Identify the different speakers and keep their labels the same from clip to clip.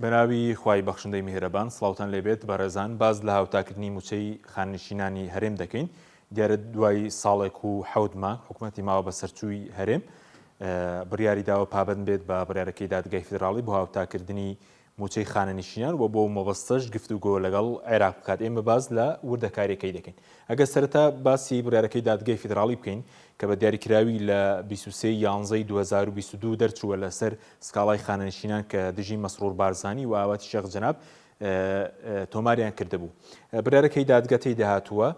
Speaker 1: بەناوی خوای بەخشندەی میهرەبان سڵاوتان لێبێت بەڕێزان باس لە هاوتاکردنی موچەی خانەنشینانی هەرێم دەکەین دیارە دوای ساڵێک و حەوت مانگ حکومەتی ماوە بەسەرچووی هەرێم بڕیاری داوە پابەند بێت بە بڕیارەکەی دادگای فیدراڵی بۆ هاوتاکردنی مووچەی خانەنشینان و بۆ مەبەستەش گفتوگۆ لەگەڵ عێراق بکات، ئێمە باس لە وردەکارییەکەی دەکەین. ئەگەر سەرەتا باسی بڕیارەکەی دادگای فیدراڵی بکەین کە بە دیاریکراوی لە 23 یانزەی 2022 دەرچووە لەسەر سکاڵای خانەنشینان کە دژی مەسرور بارزانی و ئاواتی شێخ جەناب تۆماریان کردبوو. بڕیارەکەی دادگە تێیدا هاتووە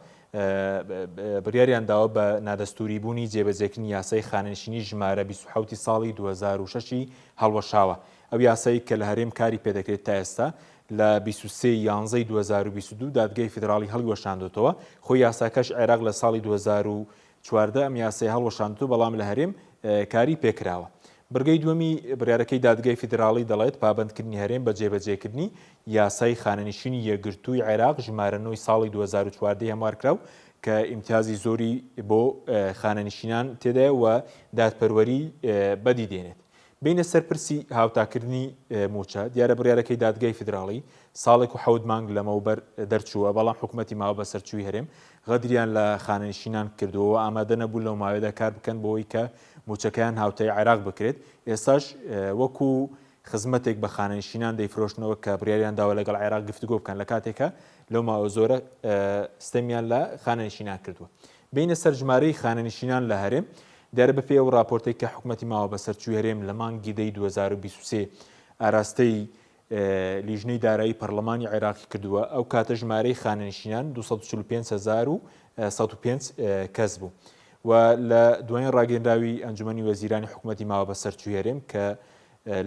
Speaker 1: بڕیاریان داوە بە نادەستووری بوونی جێبەجێکردنی یاسای خانەنشینی ژمارە 27 ساڵی 2006 هەڵوەشاوە. ئەو یاسای کە لە هەرێم کاری پێدەکرێت تا ئێستا لە 23 یانزەی 2022 دادگای فیدراڵی هەڵیوەشاندۆتەوە، خۆی یاساکەش عێراق لە ساڵی 2014 ئەم یاسای هەڵوەشاندتوە بەڵام لە هەرێم کاری پێکراوە. بڕگەی دووەمی بڕیارەکەی دادگای فیدراڵی دەڵێت پابەندکردنی هەرێم بە جێبەجێکردنی یاسای خانەنشینی یەکگرتووی عێراق ژمارە نۆی ساڵی 2014 هەموارکراو کە ئیمتیازی زۆری بۆ خانەنشینان تێدایە و دادپەروەری بەدی دێنێت. بێینە سەر پرسی هاوتاکردنی مووچە، دیارە بڕیارەکەی دادگای فیدراڵی ساڵێک و حەوت مانگ لەمەوبەر دەرچووە، بەڵام حکومەتی ماوەبەسەرچووی هەرێم غەدریان لە خانەنشینان کردووە و ئامادە نەبوون لەو ماوەیەدا کار بکەن بۆوەی کە مووچەکەیان هاوتای عێراق بکرێت، ئێستاش وەکو خزمەتێک بە خانەنشینان دەیفرۆشنەوە کە بڕیاریان داوە لەگەڵ عێراق گفتوگۆ بکەن لە کاتێکا لەو ماوە زۆرە ستەمیان لە خانەنشینان کردووە. بێینە سەر ژمارەی خانەنشینان لە هەرێم، دیارە بەپێی ئەو ڕاپۆرتەی کە حکومەتی ماوەبەسەرچووی هەرێم لە مانگی دەی 2023 ئاراستەی لیژنەی دارایی پەرلەمانی عێراقی کردووە، ئەو کاتە ژمارەی خانەنشینان 245105 کەس بوو و لە دوایین ڕاگەیەنراوی ئەنجومەنی وەزیرانی حکومەتی ماوەبەسەرچووی هەرێم کە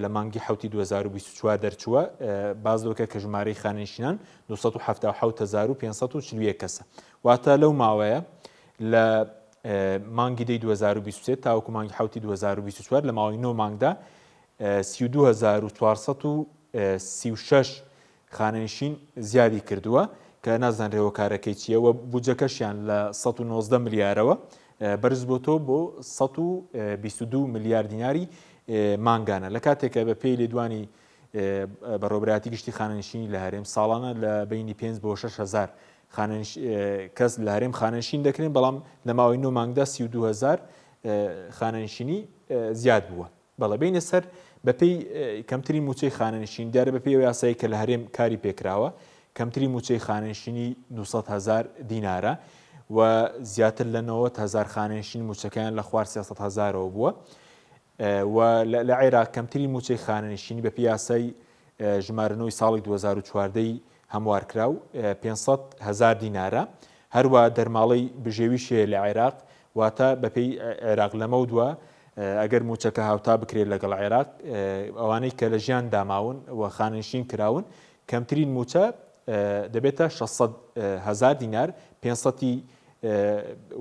Speaker 1: لە مانگی حەوتی 2024 دەرچووە باس لەوە کە ژمارەی خانەنشینان 277541 کەسە واتە لەو ماوەیە لە مانگی دەی 2023 تاوەکو مانگی حوتی 2024 لە ماوەی نۆ مانگدا 32436 خانەنشین زیادی کردووە کە نازانرێ هۆکارەکەی چییە و بودجەکەشیان لە 119 ملیارەوە بەرز بۆتەوە بۆ 122 ملیار دیناری مانگانە لە کاتێکە بە پێی لێدوانی بەڕێوەبەرایەتی گشتی خانەنشینی لە هەرێم ساڵانە لە بینی 5 بۆ 6 هزار کەس لە هەرێم خانەنشین دەکرێن بەڵام لە ماوەی نۆ مانگدا 32 هزار خانەنشینی زیاد بووە. بەڵێ بێینە سەر بەپێی کەمترین مووچەی خانەنشین، دیارە بەپێی ئەو یاسایەی کە لە هەرێم کاری پێکراوە، کەمترین مووچەی خانەنشینی 200 هەزار دینارە و زیاتر لە 90 هەزار خانەنشین مووچەکەیان لە خوار 300 هەزارەوە بووە و لە عێراق کەمترین مووچەی خانەنشینی بەپێی یاسای ژمارە نۆی ساڵی 2014 ی هەموارکراو 500 هەزار دینارە، هەروا دەرماڵەی بژێویش هەیە لە عێراق، واتە بەپێی عێراق لەمەودوا ئەگەر مووچەکە هاوتا بکرێت لەگەڵ عێراق، ئەوانەی کە لە ژیاندا ماون و خانەنشین کراون، کەمترین مووچە دەبێتە 600 هەزار دینار، 500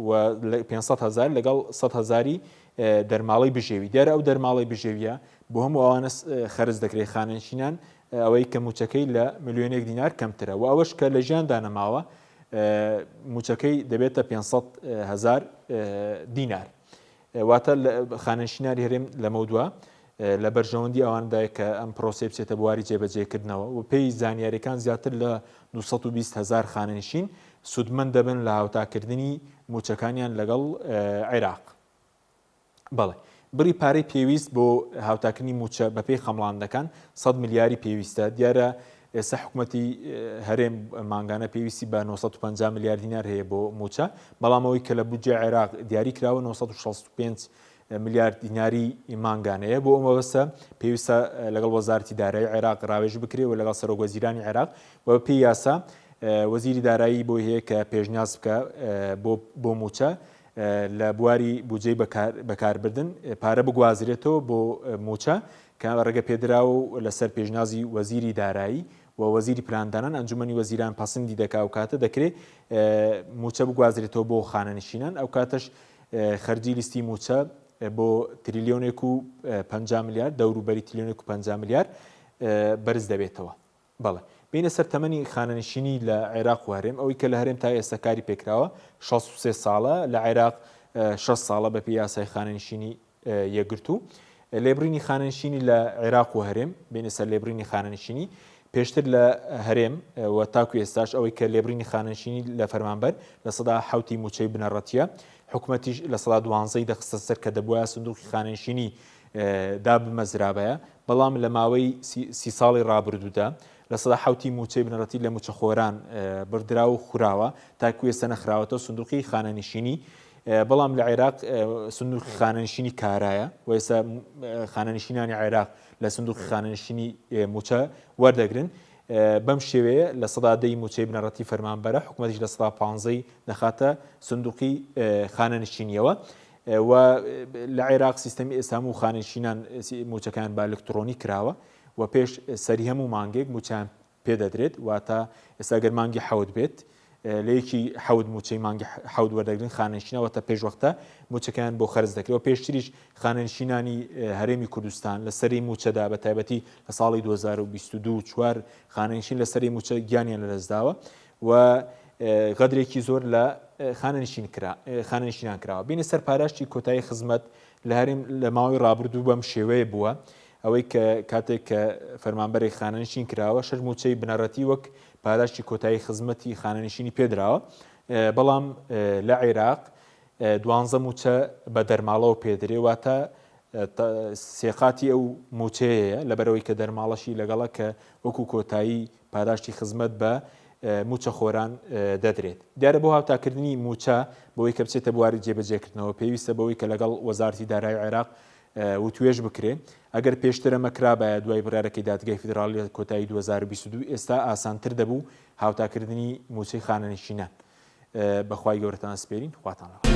Speaker 1: و 500 هەزار لەگەڵ 100 هەزاری دەرماڵەی بژێوی. دیارە ئەو دەرماڵەی بژێویە بۆ هەموو ئەوانە خەرج دەکرێت خانەنشینان ئەوەی کە مووچەکەی لە ملیۆنێک دینار کەمترە و ئەوەش کە لە ژیاندا نەماوە مووچەکەی دەبێتە 500 هەزار دینار. واتە خانەنشینانی هەرێم لەمەودوا لە بەرژەوەندی ئەوانەدایە کە ئەم پرۆسەیە بچێتە بواری جێبەجێکردنەوە و پێی زانیاریەکان زیاتر لە 220 هەزار خانەنشین سوودمەند دەبن لە هاوتاکردنی مووچەکانیان لەگەڵ عێراق. بەڵێ بڕی پارەی پێویست بۆ هاوتاکردنی مووچە بەپێی خەمڵاندنەکان 100 ملیاری پێویستە دیارە ئێستا حکومەتی هەرێم مانگانە پێویستی بە 950 ملیار دینار هەیە بۆ مووچە، بەڵام ئەوەی کە لە بودجەی عێراق دیاری کراوە 965 ملیار دیناری مانگانەیە. بۆ ئەو مەبەستە پێویستە لەگەڵ وەزارەتی دارایی عێراق ڕاوێژ بکرێ و لەگەڵ سەرۆک وەزیرانی عێراق و بەپێی یاسا وەزیری دارایی بۆی هەیە کە پێشنیاز بکە بۆ مووچە لە بواری بودجەی بەکاربردن پارە بگوازرێتەوە بۆ مووچە کە ڕێگەپێدراوە و لەسەر پێشنیازی وەزیری دارایی و وەزیری پلاندانان ئەنجومەنی وەزیران پەسندی دەکا ئەوکاتە دەکرێ مووچە بگوازرێتەوە بۆ خانەنشینان ئەوکاتەش خەرجی لیستی مووچە بۆ تریلیۆنێک و 50 ملیار دەوروبەری تریلیۆنێک و 50 ملیار بەرز دەبێتەوە. بەڵێ. بێینە سەر تەمەنی خانەنشینی لە عێراق و هەرێم، ئەوەی کە لە هەرێم تا ئێستا کاری پێکراوە 63 ساڵە، لە عێراق 60 ساڵە بەپێی یاسای خانەنشینی یەکگرتوو. لێبڕینی خانەنشینی لە عێراق و هەرێم، بێینە سەر لێبڕینی خانەنشینی، پێشتر لە هەرێم و تاکو ئێستاش ئەوەی کە لێبڕینی خانەنشینی لە فەرمانبەر 7% مووچەی بنەڕەتییە، حکومەتیش 12% ی دەخستە سەر کە دەبوایە سندوقی خانەنشینی دابمەزرابایە، بەڵام لە ماوەی سی ساڵی ڕابردوودا 7% ی مووچەی بنەڕەتی لە مووچەخۆران بڕدرا و خوراوە، تاکو ئێستا نەخراوەتەوە سندوقی خانەنشینی. بەڵام لە عێراق سندوقی خانەنشینی کارایە و ئێستا خانەنشینانی عێراق لە سندوقی خانەنشینی مووچە وەردەگرن. بەم شێوەیە 10% ی مووچەی بنەڕەتی فەرمانبەرە، حکومەتیش 15% ی دەخاتە سندوقی خانەنشینیەوە. و لە عێراق سیستەمی ئێستا هەموو خانەنشینان مووچەکەیان بە ئەلکترۆنی کراوە و پێش سەری هەموو مانگێک مووچەیان پێدەدرێت، واتە ئێستا گەر مانگی حەوت بێت لە یەکی حەوت مووچەی مانگی حەوت وەردەگرن خانەنشینە واتە پێشوەختە مووچەکەیان بۆ خەرج دەکرێت و پێشتریش خانەنشینانی هەرێمی کوردستان لە سەری مووچەدا بە تایبەتی لە ساڵی 2022 چوار خانەنشین لە سەری مووچە گیانیان لەدەستداوە و غەدرێکی زۆر لە خانەنشین کرا خانەنشینان کراوە بینە سەر پاراشتی کۆتایی خزمەت لە هەرێم لە ماوەی ڕابردوو بەم شێوەیە بووە ئەوەی کە کاتێک کە فەرمانبەرێک خانەنشین کراوە شەش مووچەی بنەڕەتی وەک پاداشتی کۆتایی خزمەتی خانەنشینی پێدراوە، بەڵام لە عێراق دوانزە مووچە بە دەرماڵەوە پێدرێ، واتە سێقاتی ئەو مووچەیەیە، لەبەرئەوەی کە دەرماڵەشی لەگەڵە کە وەکو کۆتایی پاداشتی خزمەت بە مووچەخۆران دەدرێت. دیارە بۆ هاوتاکردنی مووچە بەوەی کە بچێتە بواری جێبەجێکردنەوە پێویستە بەوەی کە لەگەڵ وەزارەتی دارایی عێراق وتوێژ بکرێ، ئەگەر پێشتر ئەمە کرابایە دوای بڕیارەکەی دادگای فیدراڵی لە کۆتایی 2022 ئێستا ئاسانتر دەبوو هاوتاکردنی مووچەی خانەنشینان. بە خوای گەورەتان ئەسپێرین خواتان لەگەڵ.